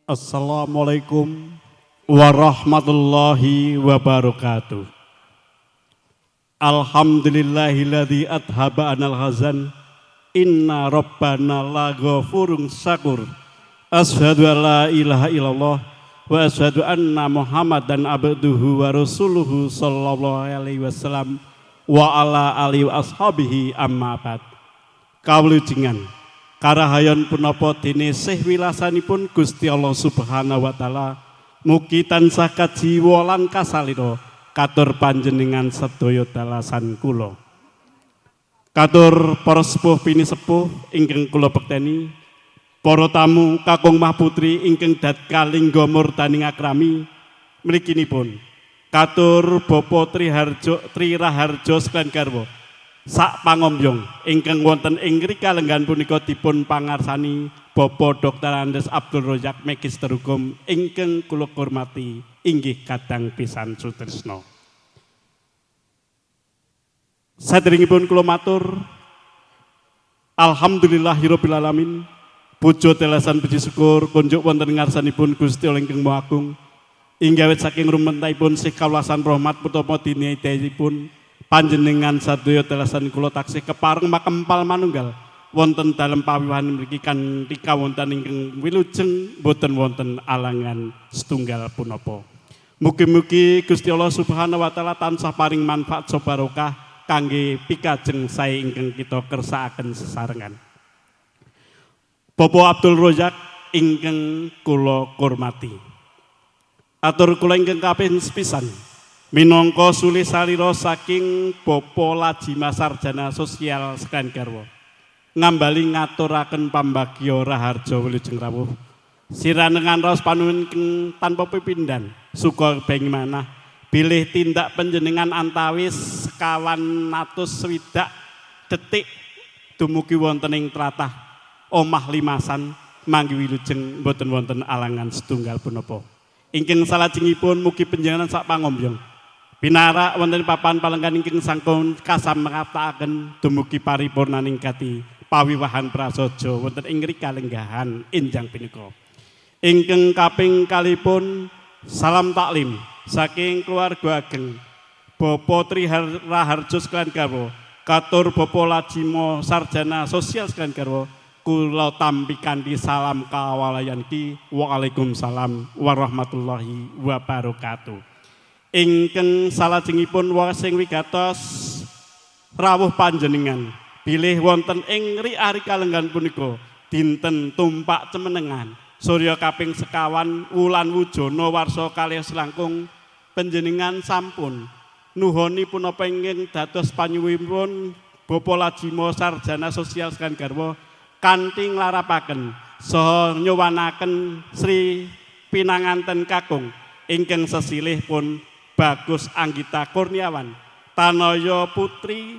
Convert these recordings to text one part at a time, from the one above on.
Assalamualaikum warahmatullahi wabarakatuh. Alhamdulillahilladzi adhaba anal hazan. Inna rabbana laghafurun syakur. Asyhadu an la ilaha illallah wa asyhadu anna Muhammadan abduhu wa rasuluhu sallallahu alaihi wasallam wa ala alihi wa ashabihi amma ba'd. Kawulujengan karahayon punapa dene sih wilasanipun Gusti Allah Subhanahu wa taala, mugi tansah kajiwa lan kasalira katur panjenengan sedaya dalasan kula. Katur para sepuh pinisepuh ingkang kula bekteni, para tamu kakung mahputri ingkang dat kalingga murdaning akrami mliginipun. Katur Bapak Triharjo Triraharjo sekalian garwa sak pangombyong ingkang wonten ing kalenggahan punika dipun pangarsani Bapak Dr. Andes Abdul Rozak Magister Hukum ingkang kula hormati inggih kadang pisan sutresna. Saderengipun kula matur alhamdulillahirabbil alamin, puja telasan puji syukur kunjuk wonten ngarsanipun Gusti Allah ingkang Maha Agung inggih awit saking rumentahipun sih kawelasan rahmat putapa dinidayipun panjenengan sadaya telasan kula taksih kepareng makempal manunggal wonten dalem pawiwahan mriki kanthi kawonten ingkang wilujeng boten wonten alangan setunggal punapa. Mugi-mugi Gusti Allah Subhanahu wa taala tansah paring manfaat saha barokah kangge pikajeng sae ingkang kita kersakaken sesarengan. Bapak Abdul Rozak ingkang kula hormati. Atur kula ingkang kaping sepisan minangka sulih salira saking Bapak Lajima Sarjana Sosial sekalian garwa ngambali ngaturaken pambagya raharja wilujeng rawuh siranengan raos panuwun tanpa pepindhan suka bengi manah bilih tindak panjenengan antawis 160 detik dumugi wonten ing tlatah omah limasan manggi wilujeng boten wonten alangan setunggal punapa. Ingkang salajengipun mugi panjenengan sak pangombyong pinarak wonten papan palenggan ingkang sampun kasamangataken dumugi paripurnaning gati pawiwahan prasaja wonten ing kalenggahan enjang punika. Ingkang kaping kalipun salam taklim saking keluarga ageng Bapak Triraharjo sekalian garwa katur Bapak Lajimo Sarjana Sosial sekalian garwa kula tampi kanthi salam kawalayan ki waalaikumsalam warahmatullahi wabarakatuh. Ingkang salajengipun sing wigatos rawuh panjenengan bilih wonten ing ri-ari kalenggan punika dinten tumpak cemenengan surya kaping sekawan wulan wujana warsa kalih selangkung panjenengan sampun nuhoni punapa ingkang dados panyuwunipun Bapak Lajimo Sarjana Sosial sekalian garwa kanthi nglarapaken saha nyuwanaken Sri pinanganten kakung ingkang sesilih pun Bagus Anggita Kurniawan tanaya putri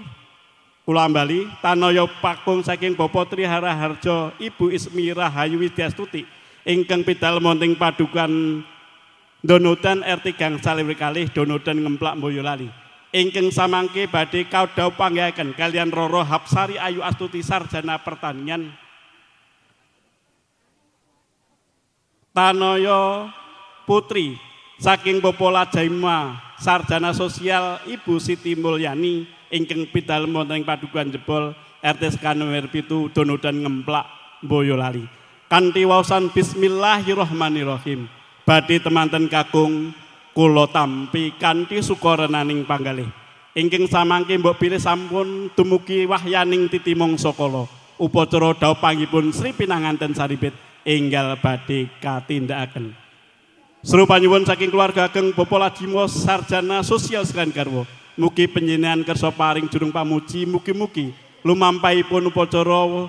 kula ambali tanaya pakung saking Bapak Triharaharjo Ibu Ismi Rahayu Widyastuti ingkang pidal wonten padukan Donodan RT Gangsal kalih Donodan Ngemplak Boyolali ingkang samangke badhe kaudhawuh panggihaken kalian Roro Hapsari Ayu Astuti Sarjana Pertanian tanaya putri saking Bapak Lajaima Sarjana Sosial Ibu Siti Mulyani ingkang pidalem wonten ing Padukuhan Jebol RT Sekawan 7 Donodan Ngemplak Boyolali kanthi waosan bismillahirrahmanirrahim badhe temanten kakung kula tampi kanthi sukarenaning panggalih ingkang samangke mbok bilih sampun dumugi wahyaning titi mangsa kala upacara dhawuh panggihipun Sri Pinanganten Saribit enggal badhe katindakaken. Seru panyuwun saking keluarga ageng Bapak Lajimo Sarjana Sosial sekalian garwa mugi panjenengan kersa paring jurung pamuji mugi-mugi lumampahipun upacara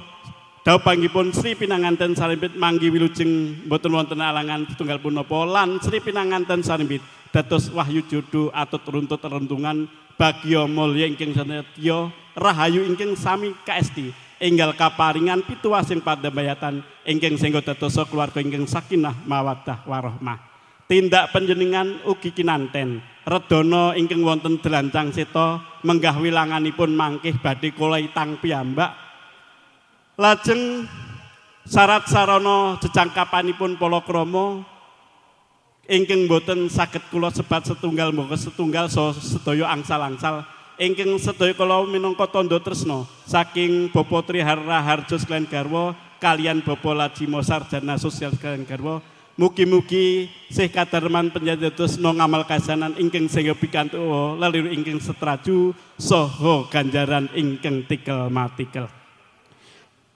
dhawuh panggihipun Sri Pinanganten Sarimbit manggi wilujeng boten wonten alangan setunggal punapa lan Sri Pinanganten Sarimbit dados wahyu jodoh atut runtut rentungan bagya mulya ingkang sanadya rahayu ingkang sami kaesti enggal kaparingan pituwasing padambayatan ingkang sengga dadosa keluarga ingkang sakinah mawaddah warahmah. Tindak panjenengan ugi kinanten redana ingkang wonten delancang seta menggah wilanganipun mangkih badhe kula itang piyambak. Lajeng Syarat sarana jejangkapanipun palakrama ingkang boten saged kula sebat setunggal mboten setunggal so sedaya angsal-angsal ingkang sedaya kala minangka tandha tresna saking Bapak Tri Raharjo sekalian garwa kalian Bapak Lajima Sarjana Sosial sekalian garwa. Mugi-mugi sih kadarman panjenengan tresna ngamal kasanan ingkang sengga pikantuk leliru ingkang setraju saha ganjaran ingkang tikel matikel.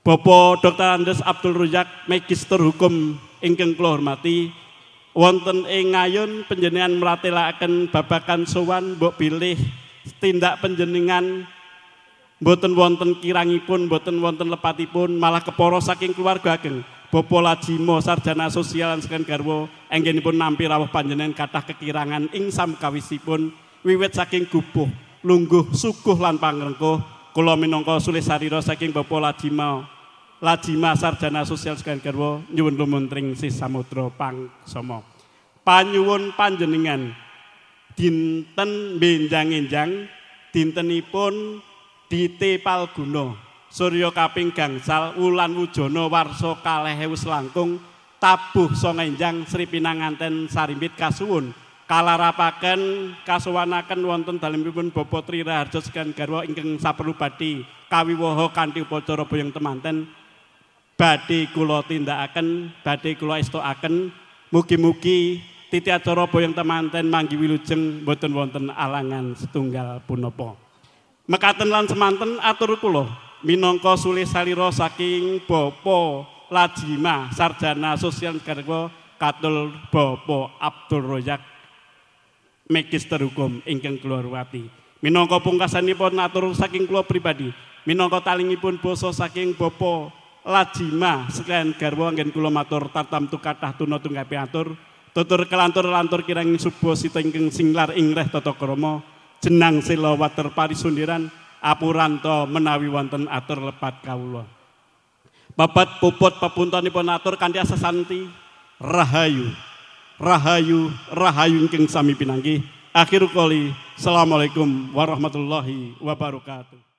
Bapak Dr. Andes Abdul Rujak Magister Hukum ingkang kula hormati, wonten ing ngayun panjenengan mratelakaken babagan sowan mbok bilih tindak panjenengan mboten wonten kirangipun, mboten wonten lepatipun, malah kepara saking keluarga ageng Bapak Lajima Sarjana Sosial lan sekalian garwa enggenipun nampi rawuh panjenengan kathah kekirangan ing samkawisipun wiwit saking gupuh lungguh suguh lan pangrengkuh. Kula minangka sulih sarira saking Bapak Lajima Sarjana Sosial sekalian garwa nyuwun lumuntring sih samudra pangsama. Panyuwun panjenengan dinten benjang-enjang dintenipun Dite Palguna Surya kaping gangsal wulan Wujana warsa 2000 selangkung tabuh songenjang Sri Pinanganten sarimbit kasuwun kalarapaken kasuwanaken wonten dalemipun Bapak Tri Raharjo sekalian garwa ingkang saperlu badhe kawiwaha kanthi upacara boyong temanten badhe kula tindakaken, badhe kula estokaken. Mugi-mugi titi acara boyong temanten manggi wilujeng mboten wonten alangan setunggal punapa. Mekaten lan semanten atur kula minangka sulih salira saking Bapak Lajima Sarjana Sosial garwa katul Bapak Abdul Rozak Magister Hukum ingkang kula hormati. Minangka pungkasanipun atur saking kula pribadi, minangka talingipun basa saking Bapak Lajima sekalian garwa anggen kula matur tartamtu kathah tuna tunggape atur tutur kelantur-lantur kirang subasita ingkang singlar ing reh tata krama jenang sila water parisundiran apuranto menawi wonten atur lepat kawula. Babat puput pepuntonipun atur kanthi asasanti rahayu rahayu rahayu ingkang sami pinanggih. Akhirul qouli, assalamualaikum warahmatullahi wabarakatuh.